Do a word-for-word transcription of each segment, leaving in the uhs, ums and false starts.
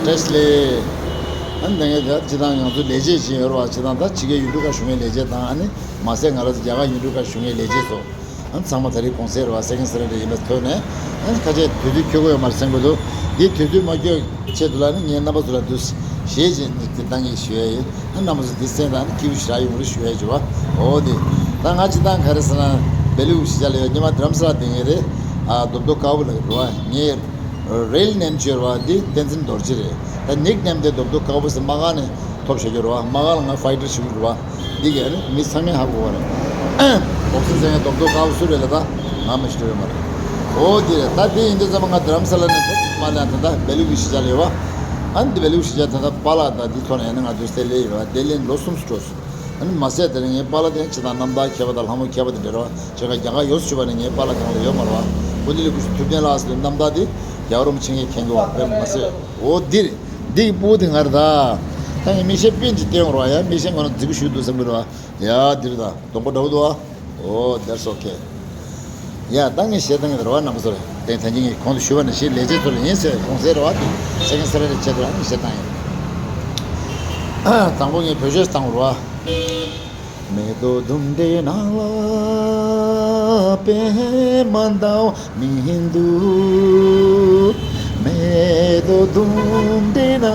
བཀྲ་ཤིས་བདེ་ལེགས། ཨ་ནི་ད་ངས་ད་སྤྱིར་བཏང་ང་ཚོ་ལས་བྱེད་ཅིག་ཡོད་རེད་བ། སྤྱིར་བཏང་ད་ཕྱི་རྒྱལ་ཡུལ་གྲུ་ཁག་བཞུགས་མཁན་ལས་བྱེད་དང་། ཨ་ནི་མ་ཟད་ང་རང་ཚོ་རྒྱ་གར་ཡུལ་གྲུ་ཁག་བཞུགས་མཁན་ལས་བྱེད་ཚོ། ཨ་ནི་ཚང་མ་ད་རེས་གུང་སེང་རེད་བ། སེ་ཀེན་ཌི་སེ་མི་སི་ཊར་རེད། ཡིན་པའི་ཐོག་ནས་ཨ་ནི་ཁ་ཤས་དུས་ཚོད་འཁྱོལ་གྱི་ཡོད་མ་རེད་གསན་དགོས་འདུག་འདི་དུས་ཚོད་མ་འཁྱོལ་ཆེད་དུ་ལ་ནི་ངས་རྣམ་པ་ཚོ་ལ་འདུག་ཞེས་བྱས་ནས་དེ་གཏང་གིན་ཞུ་ཡ་ཡིན། ཨ་རྣམ་པ་ཚོ་འདི་གསན་དང་ནི་སྐྱིད་པོ་ཞེ་དྲག་ཡོང་རེ་ཞུ་ཡ་ཡོད་པ། འོ་དེ། ད་ང་སྤྱིར་བཏང་ག་རེ་ཟེར་ན་བེ་ལུ་གཞིས་ཆགས་ལ་ཡོད། སྔོན་མ་རྡ་རམ་ས་ལ་བསྡད་མཁན་རེད། ཨ་རྡོབ་རྡོབ་དཀར་པོ་ལ་རེད་བ། ངའི་རེལ་ནེམ་ཅིག་ཡོད་རེད་བ། འདི་བསྟན་འཛིན་རྡོ་རྗེ་རེད། ད་ནིག་ནེམ་དེ་རྡོབ་རྡོབ་དཀར་པོ་ཟེར། དམག་ཁང་ནས་ཐོབ་བཞག་རྒྱུ་རེད་བ། དམག་ཁང་ལ་ང་ཕའི་ཊར་ཞིག་རེད་བ། འདི་གས་ནི་མི་ཚང་མས་ཧ་གོ་བ་རེད། སྦོག་སིང་ཟེར་མཁན་རྡོབ་རྡོབ་དཀར་པོ་སུ་རེད་ལབ་ད་ང་མི་ཤེས་རེད་མ་རེད། འོ་དེ་རེད། ད་དེ་ཡིན་དུས་ཙམ་པ་ང་རྡ་རམ་ས་ལ་ནས་ཐོབ་མ་ལ་ད་ལྟ་བེ་ལུ་གཞིས་ཆགས་ལ་ཡོད་བ། ཨ་ནི་འདི་བེ་ལུ་གཞིས་ཆགས་ད་ལྟ་པཱ་ལགས་དང་འདི་ཐོག་ནས་ཡིན་ན་ང་དུ་སྟེ་ལས་ཡོད་བ། དེ་ལས་ལོ་གསུམ་སུ་འགྲོ་སོང་། ཨ་ནི་མ་ཟད་དེ་རིང་ངའི་པཱ་ལགས་དེ་ཕྱི་དང་གནམ་བདག་མཁས་པ་དང་ལྷ་མོ་མཁས་པ་དེ་འདྲ་རེད་བ། བྱས་ཙང་རྒྱ་གར་ཡོངས་སུ་གྱུར་པ་ནས་ངའི་པཱ་ལགས་གང་ལ་ཡོད་མ་རེད་བ། སྐུ་མདུན་ལས་སྐུ་ཞབས་ཐུབ་བསྟན་ལགས་ཟེར་བའི་རྣམ་ཐར་དེ་རྒྱལ་བ་རིན་པོ་ཆེ་མཁྱེན་གྱི་ཡོད་པས་མ་ཟད། འོ་འདི་རེད། འདི་གི་སྤུ་གུ་དེ་ང་རེད་ད། ད་ངས་མིག་ཤེལ་དཔེ་ཅིག་བསྟན་ཡོང་རེད་བ། ཡ་མིག་ཤེལ་ངོ་ན་རྫིག་པོ་ཞིག་འདུག་བསམ་གྱི་རེད་བ། ཡ་འདི་རེད་ད། གདོང་པ་འདྲ་པོ་འདུག་བ། Oh, that's okay. ཡ་ད་ངས་གཞས་བཏང་ཡོད་རེད་བ། རྣམ་པ་ཚོ་ལ་དེ་ད་གིན་ངས་གོང་དུ་ཞུས་པ་ནང་བཞིན་ལས་བྱེད་ཚོ་ལ་ཡིན་ཟེར། གོང་ཟེར་རེད་བ། དེ་སེ་ཀེན་ཌི་སེ་ཀྲེ་ཊ་རི་ཆེད་དུ་ལ་ངས་གཞས་བཏང་ཡོད། དང་པོ་ངས་བོད་གཞས་བཏང་རེད་བ། མེ་ཏོག་ལྡུམ་རའི་ནང་ལ་པད་མ་འདྲ་མི་འདུག་མེ་ཏོག་ལྡུམ་རའི་ནང་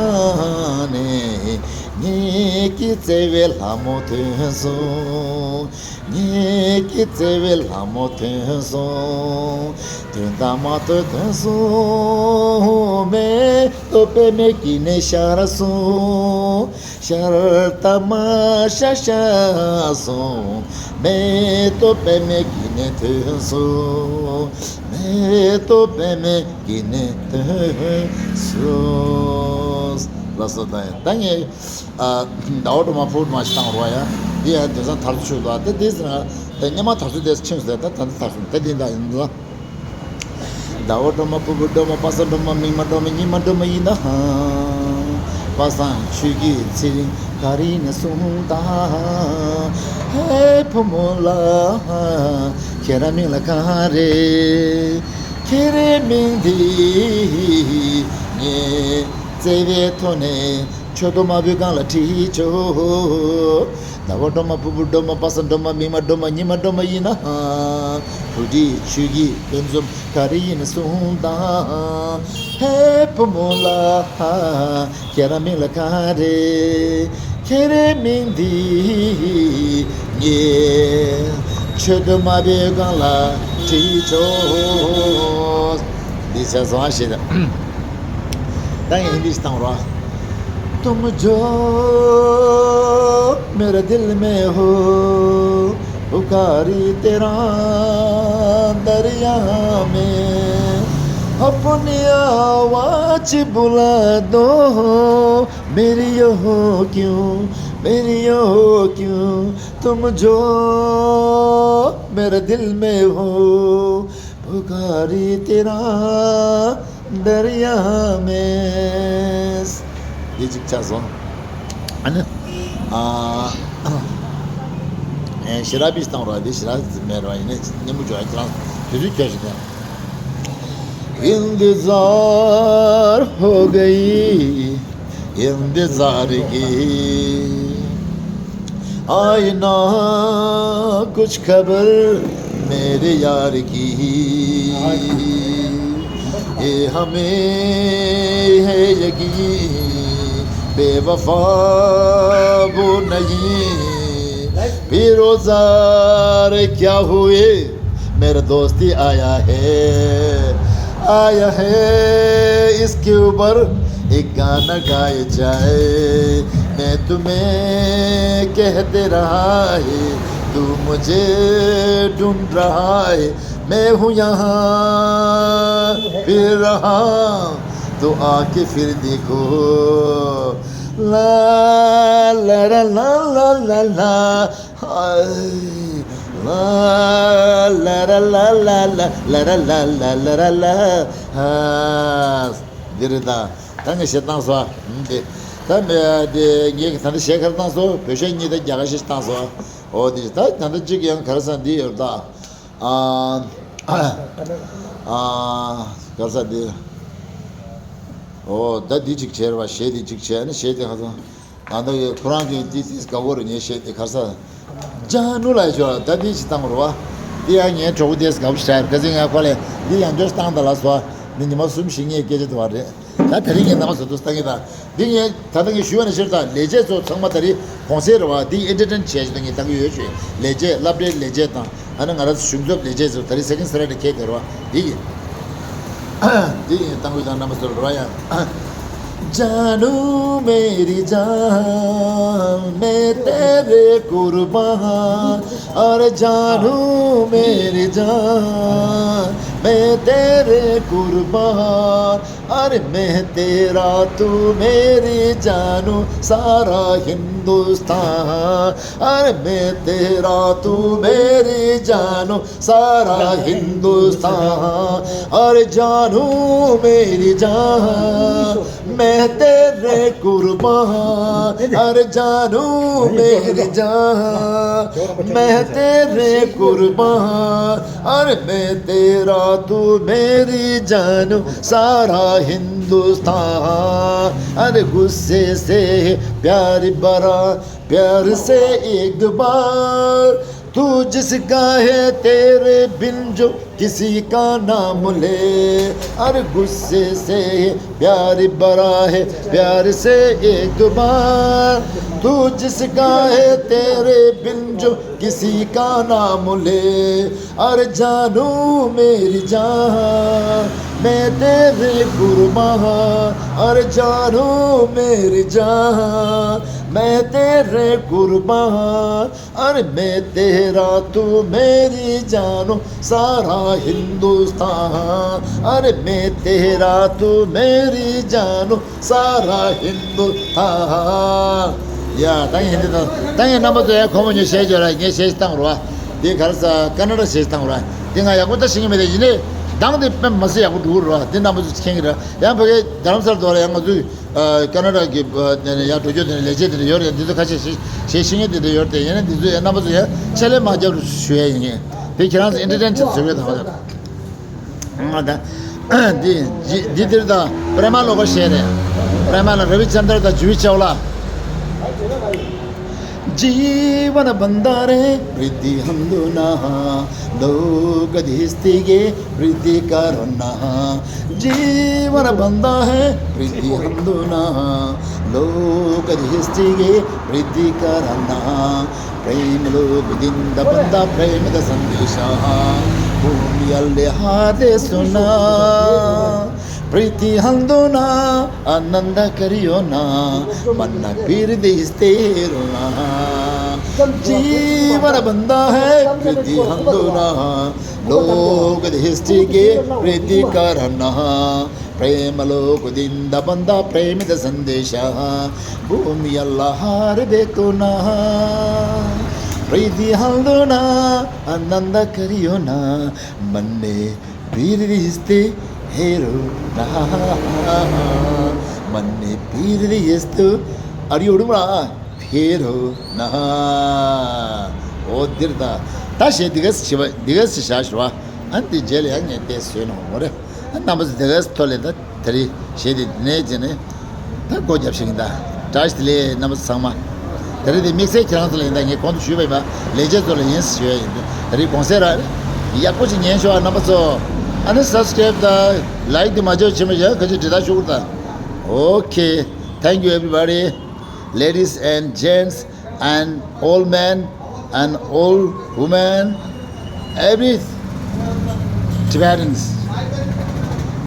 ནས་ངེད་ཀྱི་བརྩེ་བའི་ལྷ་མོ་ཐོན་སོང་། ངེད་ཀྱི་བརྩེ་བའི་ལྷ་མོ་ཐོན་སོང་། ཐོན་དང་མ་ཐོན་ཐོན་སོང་། མེ་ཏོག་པད་མའི་དཀྱིལ་ནས་ཤར་སོང་། ཤར་དང་མ་ཤར་ཤར་སོང་། མེ་ཏོག་པད་མའི་དཀྱིལ་ནས་ཐོན་སོང་། མེ་ཏོག་པད་མའི་དཀྱིལ་ནས་ཐོན་སོང་། ལགས་སོ། ད་ཡིན་ད་ངས། ཨ། ཟླ་བ་སྒྲོལ་མ་ཕུར་མ་ཞིག་བཏང་རོགས་ཡ། འདི་ཡང་དེང་སང་དར་ཚུལ་ད་དེ་དེ་ཟེར་ན་དེ་སྔོན་མ་དར་ཚུལ་དེ་ཕྱིན་སོང་། ད་ད་ལྟ་དར་ཚུལ་དེ་འདི་འདྲ་ཡིན་ལ། ཟླ་བ་སྒྲོལ་མ་ཕུར་བུ་སྒྲོལ་མ་པ་སངས་སྒྲོལ་མ་མིག་དམར་སྒྲོལ་མ་ཉི་མ་སྒྲོལ་མ་ཡིན་ན། པ་སངས་ཆོས་ཀྱི་ཚེ་རིང་ག་རེ་ཡིན་ན་གསུངས་དང་། ཧེ་བུ་མོ་ལགས། ཁྱེད་རང་མིང་ལ་ག་རེ། ཁྱེད་རའི་མིང་འདི་ངའི་བརྩེ་བའི་ཐོག་ནས་མཆོད་དོ་མ་བུའི་སྒང་ལ་བྲིས་ཆོག་ཟླ་བ་སྒྲོལ་མ་ཕུར་བུ་སྒྲོལ་མ་པ་སངས་སྒྲོལ་མ་མིག་དམར་སྒྲོལ་མ་ཉི་མ་སྒྲོལ་མ་ཡིན་ན། བུ་ཁྲིད་ཆོས་ཀྱི་དཔེ་འཛོམས་ག་རེ་ཡིན་ན་གསུངས་དང་། ཧེ་བུ་མོ་ལགས། ཁྱེད་རང་མིང་ལ་ག་རེ། ཁྱེད་རའི་མིང་འདི་ངས་མཆོད་དོ་མ་བུའི་སྒང་ལ་བྲིས་ཆོག་འདི་ཚེ་བཟང་ཞེས་ད་ངས་ཧིན་དི་ཞིག་བཏང་རོགས། तुम जो मेरे दिल में हो, पुकारी तेरा दरिया में, अपनी आवाज बुला दो, मेरी यो क्यों, मेरी यो क्यों, तुम जो मेरे दिल में हो, पुकारी तेरा दरिया में། འདི་གཅིག་ཆགས་སོང་། ཨ་ནི། ཨ། ཨེ། ཞེ་དྲག་པོ་ཞིག་བཏང་རོགས། འདི་ཞེ་དྲག་མེད་རོགས། ཡིན་ནའི་སྙན་པོ་འཇོག་ཡ། ཁྱེད་རང་དུས་ཚོད་ཁྱོད་ཞིག་དང་། انتظار ہو گئی انتظار کی، آئے نہ کچھ خبر میرے یار کی۔ یہ ہمیں ہے یقین، بے وفا وہ نہیں۔ پھر وہ زار کیا ہوئے، میرا دوست آیا ہے، آیا ہے، اس کے اوپر ایک گانا گایا جائے۔ میں تمہیں کہتے رہا ہے، تو مجھے ڈھونڈ رہا ہے، میں ہوں یہاں پھر رہا، تو آ کے پھر دیکھو۔ لا لا لا لا لا لا لا۔ ཧའི། ལ་ལ་ར་ལ་ལ་ལ་ལ་ར་ལ་ལ་ལ་ར་ལ། ཧ། འདི་རེད་ད། ད་ངས་གཞས་བཏང་སོང་། ཨ། འདི། ད་མེ་དེ་ངས་ད་ལྟ་གཞས་ག་རེ་བཏང་སོང་། བོད་གཞས་གཉིས་དང་རྒྱ་གར་གཞས་ཤིག་བཏང་སོང་། འོ་འདི་ད་ད་ལྟ་གཅིག་ཡང་ག་རེ་ཟེར་འདི་ཡོད་ད། ཨ། ཨ། ག་རེ་ཟེར་འདི། ཨོ་ད་འདི་གཅིག་བྱས་རེད་བ། གཞས་འདི་གཅིག་བྱས་ནས་གཞས་དེ་ཁ་སང་ད་ལྟ་ཡོད་ཁོ་རང་གིས་འདི་ཏིས་དགའ་པོ་རེད། ངའི་གཞས་དེ་ཁ་སང་ཇ་ནུ་ལ་ཡོད་ད་འདི་གཅིག་བཏང་རེད་བ། འདི་ཡང་ངའི་གྲོགས་པོ་དེས་དགའ་པོ་ཞིག་རེད། ཁ་སང་ངས་ཁོ་ལ་འདི་ཡང་བསྐྱར་བཏང་ད་ལ་སོ། མི་ཉི་མ་གསུམ་བཞི་ངས་སྐད་ཆ་དུ་བ་རེད། ད་དེ་རིང་ངས་རྣམ་པ་ཚོ་དུ་བཏང་གི་ད། འདི་ངས་ད་ལྟ་ངས་ཞུས་པ་ནང་བཞིན་ད་ལས་བྱེད་ཚོ་ཚང་མ་ད་རེས་གུང་སེང་རེད་བ། འདི་ཨེན་ཊར་ཊེན་བྱས་བྱས་ངས་བཏང་གི་ཡོད་ཞུ། ལས་བྱེད་སློབ་གྲྭའི་ལས་བྱེད་དང་ཨ་ནི་ང་རང་ཚོ་གཞུང་ཚབ་ལས་བྱེད་ཚོ་ད་རེས་སེ་ཀེན་ཌི་སེ་ཊར་ཌེ་ཁེལ་དེ་རེད་བ། འདི་ཡིན། འདི་ཡིན་བཏང་གི་ད་རྣམ་པ་ཚོ་རེད་བ་ཡ། جانو میری جان، میں تیرے قربان، ارے جانو میری جان، میں تیرے قربان، ارے میں تیرا تو میری جانو سارا ہندوستان، ارے میں تیرا تو میری جانو سارا ہندوستان، ارے جانو میری جان، میں تیرے قربان، ارے جانو میری جان، میں تیرے قربان، ارے میں تیرا تو میری جانو سارا ہندوستان، ارے غصے سے پیار بھرا، پیار سے ایک بار، تو جس کا ہے تیرے بن جو کسی کا نام لے، ارے غصے سے پیار بھرا ہے، پیار سے ایک بار، تو جس کا ہے تیرے بن جو کسی کا نام لے، ارے جانو میری جان، میں تیرے قربان، ارے جانو میری جان، میں تیرے قربان، ارے میں تیرا تو میری جانو سارا ہندوستان، ارے میں تیرا تو میری جانو سارا ہندوستان. ཡ་ད་ངས་འདི་དང་ད་ངས་རྣམ་པ་ཚོ་ཡ་ཁོ་མོ་ཉོ་གཞས་བརྗོད་ར། ངས་གཞས་བཏང་རོགས། འདི་ག་རེ་ཟ་ཀ་ན་ཌ་གཞས་བཏང་རོགས། འདི་ང་ཡག་པོ་ད་ཤེས་ཀྱི་མེད་དེ་ཡིན་ནའི་གདངས་དེ་དཔེ་མ་སྲིད་ཡག་པོ་འགྲོ་གི་རོགས། འདི་རྣམ་པ་ཚོ་མཁྱེན་གི་ར། ཡང་ཕ་གི་རྡ་རམ་ས་ལ་དུ་བ་ལ་ཡང་ང་ཚོས་ཨ་ཀ་ན་ཌ་གི་ཨ་ནས་ཡར་འགྲོ་རྒྱུ་དེ་ནས་ལས་བྱེད་དེ་འདྲ་ཡོད་རེད། འདི་ཚོ་ཁ་ཤས་ཤེས་ཤེས་ཤེས་མཁན་དེ་འདྲ་ཡོད་རེད་དེ། ཡིན་ན་འདི་ཚོ་ཡང་རྣམ་པ་ཚོ་ཡང་ཆད་ལས་མ་རྒྱབ་རོགས་ཞུ་ཡ་ཡིན། དེ་ཁྱེད་རང་ཚོ་ཨེན་ཊར་ཊེན་བྱེད་བཟོ་བའི་དང་བ་ད་ང་ད་འདི་འདི་འདིར་ད་པྲེ་མ་ལོ་གོ་ཤེས་རེད། པྲེ་མ་ལ་ར་བི་ཅན་དར་དང་ཇུ་བི་ཅའོ་ལ། जीवन बंदा रे प्रीति हंदुना, लोक दिस्तिगे प्रीति करना। जीवन बंदा है प्रीति हंदुना, लोक दिस्तिगे प्रीति करना। प्रेम लोक दिन द बंदा प्रेम द संदेशा, भूमि अल्ले हादे सुना। प्रीति हंदुना, आनंद करियो ना, मन पीर दिस्ते रोना। जीवन बंदा है प्रीति हंदुना, लोक दिस्तिगे प्रीति करना। प्रेम लोक दिन द बंदा प्रेम द संदेशा, भूमि अल्लाह हार दे तो ना। प्रीति हंदुना, आनंद करियो ना, मन पीर दिस्ते हेरो ना, मन पीर दिस्ते अरियो डुमरा हेरो ना। འོ་འདིར་ད་ད་ཞེས་འདི་ག་ཞེས་པ་འདི་ག་ཞེས་བྱ་ཞུ་བ། ཨ་འདི་རྗེས་ལ་ཡང་ངས་བལྟས་བཟོས་ནོ་འོ་རེད། ཨ་རྣམ་པ་ཚོ་འདི་ག་ཐོག་ལས་ད་ད་རེས་ཞེས་འདི་ནས་རྗེས་ནས་ད་སྒོ་རྒྱབ་ཤིག་ཡིན་ད། བཀྲ་ཤིས་བདེ་ལེགས་རྣམ་པ་ཚོ་ཚང་མ། ད་རེས་དེ་དམིགས་བསལ་ཁྱེད་རང་ཚོ་ལ་ཡིན་ད། ངས་གོང་དུ་ཞུས་པ་ཡིན་པ། ལས་བྱེད་ཚོ་ལ་ཡིན་ཞུ་ཡ་ཡིན། ད་རེས་གུང་སེང་ར་ཡག་པོ་ཞིག་ཉན་ཤོག་ཨ་རྣམ་པ་ཚོ། ཨ་ནི་སབ་སི་ཀྲེབ་ད་ལའིག་དེ་མ་བརྗེད་བྱེད་མ་བཞག་ག་ཅིག་དྲིལ་བརྡ་ཤོག་ད། Okay, thank you everybody, ladies and gents and old men and old women, every Tibetans.